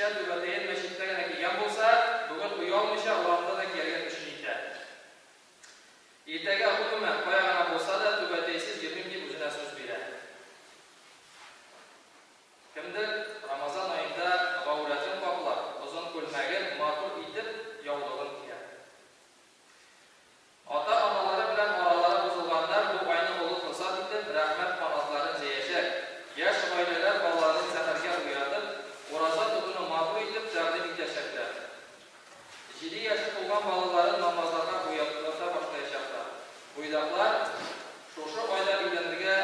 Кичә түбәтәен мәчеттә генә кигән булса, бүген оялмыйча урамда да кияргә көче җитә. Иртәгә, гомумән, кая гына булса да, түбәтәйсез йөрмим дип үзенә сүз бирә. Кемдер Рамазан аенда гаурәтен каплап, озын күлмәген, матур итеп яулыгын кия. Ата-аналары белән аралары бозылганнар бу айны олы форсат итеп, рәхмәт канатларын җәячәк. Яшь гаиләләр балаларын сәхәргә уятып, ураза тотуны матур итеп тәкъдим итәчәкләр. Җиде яше тулган балаларын намазларга уята башлаячаклар. Буйдаклар, шушы айда өйләнергә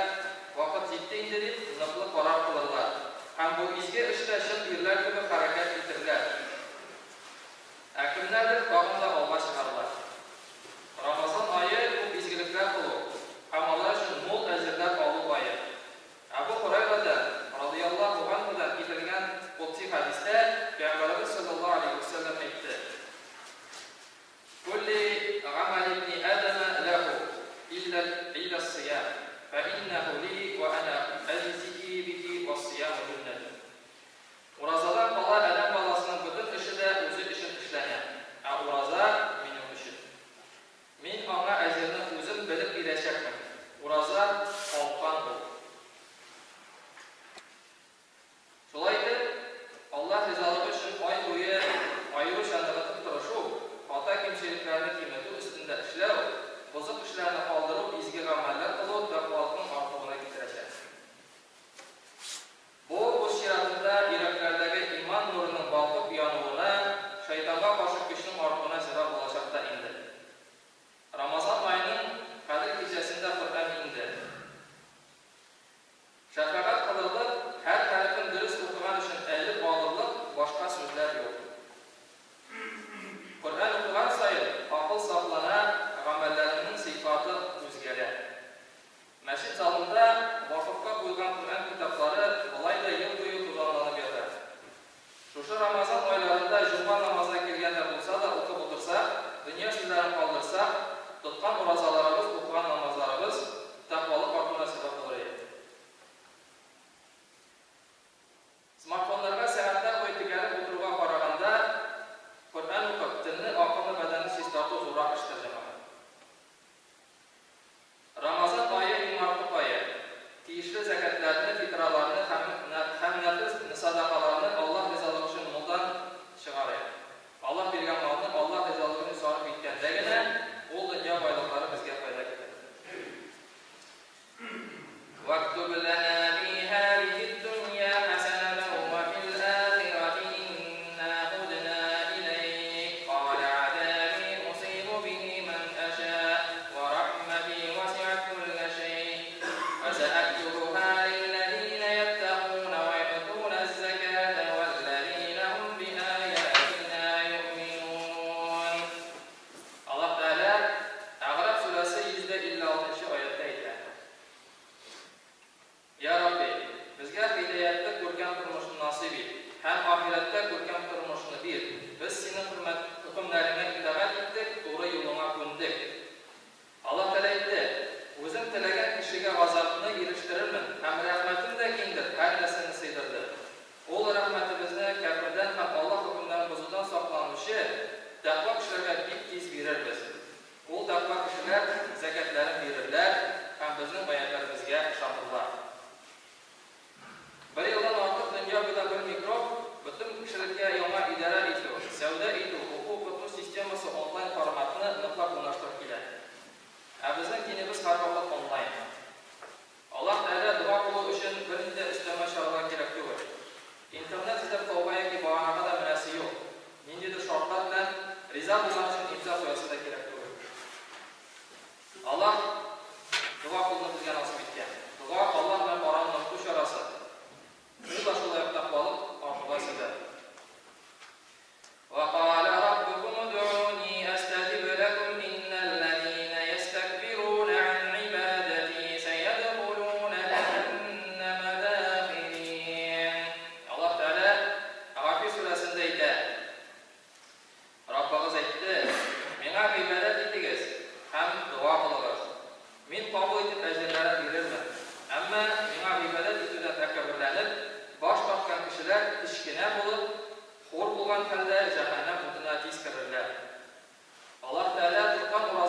вакыт җитте инде дип, ныклы карар кылырлар. Һәм бу изге эштә чын ирләр кебек хәрәкәт итерләр. Ә кемнәрдер тагын да алга чыгарлар. Рамазан ае күп изгелекләр кылу һәм алар өчен мул әҗерләр алу ае. Әбү Һурәйрәдән, радыйаллаһу ганһудан, китерелгән кодси хәдистә Пәйгамбәребез салләллаһу галәйһи вә сәлләм әйтте, Кулли гамәли ибни Адәмә ләһу илля илля-ссыям, фә иннәһу ли вә әнә әҗзии бихи вәс-сыяму җүннәтүн. Уразадан кала адәм баласының бөтен эше дә үзе өчен эшләнә, ә ураза, минем өчен. Мин аңа әҗерне үзем белеп бирәчәкмен. Ураза, калкан ул. Шулай итеп, Аллаһ ризалыгы өчен ай буе аеруча ныгытып тырышу, хата-кимчелекләрне киметү өстендә эшләү, бозык эшләрне калдыру изге гамәлләр кылу тәкъвалыкның артуына китерәчәк. Бу, үз чиратында, йөрәкләрдәге иман нурының балкып януына, шайтанга каршы көчнең артуына сәбәп булачак та инде. Рамазан аеның Кадер кичәсендә Коръән иңде. Шәфәгать кылырлык, һәр хәрефен дөрес укыган өчен әҗер алырлык башка сүзләр юк. Коръән укыган саен акыл сафлана, гамәлләреңнең сыйфаты үзгәрә. Мәчет залында вакыфка куелган Коръән китаплары болай да ел буе тузанланып ята. Шушы Рамазан айларында җомга намазына килгәндә булса да укып утырсак, дөнья сүзләрен калдырсак, тоткан уразаларыбыз, укыган намазларыбыз тәкъвалык артуына сәбәп булыр иде. Смартфоннарга сәгатьләр буе текәлеп утыруга караганда, Коръән укып, телне, акылны, бәдәнне чистарту зуррак эштер, җәмәгать. Рамазан ае, юмартлык ае. Тиешле зәкятләрне, фитраларны һәм һәм нәфел садакаларны Аллаһ ризалыгы өчен мулдан чыгарыйк. Аллаһ биргән малны Аллаһ ризалыгы өчен сарыф иткәндә генә, ул дөнья байлыклары безгә файда китерер. Вәктүб ләнә фи һәзиһид-дөнья хәсәнәтән вә фил-ахирәти иннә һуднә иләйк, калә гәзәби усыйбу бихи мән әшә, вә рахмәти вәсиат күллә шәй, фәсәәктүбүһә лилләзинә йәттәкүнә вә юътүнәз-зәкәтә вәлләзинә һум биаятинә юъминун. Аллаһ Тәгалә Әгъраф сүрәсе 156 нчы аятьтә әйтә. Йа Рабби! Безгә һидаятьле күркәм тормышны насыйп ит һәм ахирәттә күркәм тормышны бир, без Синең хөрмәт хөкемнәреңә итагать иттек, туры юлыңа күндек. Аллаһ Тәгалә әйтте, Үзем теләгән кешегә газапны ирештерермен һәм рәхмәтем дә киңдер, һәр нәрсәне сыйдырды. Ул рәхмәтебезне кяфердән һәм Аллаһ хөкемнәрен бозудан сакланучы тәкъва кешеләргә бик тиз бирербез. Ул тәкъва кешеләр зәкятләрен бирерләр һәм безнең аятьләребезгә ышанырлар. Бер елдан артык дөнья буйлап бер микроб бөтен кешелеккә яңа идарә итү, сәүдә итү, уку-укыту системасы онлайн форматны ныклап урнаштырып килә. Ә безнең динебез һәрвакыт онлайн. Аллаһ Тәгалә дога кылу өчен бернинди дә өстәмә чаралар кирәк түгел. Интернет эзләп тауга яки баганага да менәсе юк. Ниндидер шартлар белән риза булган өчен имза куясы да кирәк түгел. Аллаһ дога кылуны безгә насыйп иткән. Дога, Аллаһ белән араны ныгыту чарасы. Ул да шулай ук тәкъвалык артуга сәбәп. Вә калә раббукум удъуни әстәҗиб ләкум иннәлләзинә йәстәкбирунә ан гыйбадәти сәйәдхулунә җәһәннәмә дахирин. Аллаһ Тәгалә Гафир сүрәсендә әйтә, Раббыгыз әйтте, Хур булган хәлдә җәһәннәм утына тиз керерләр. Аллаһ Тәгалә тоткан ураза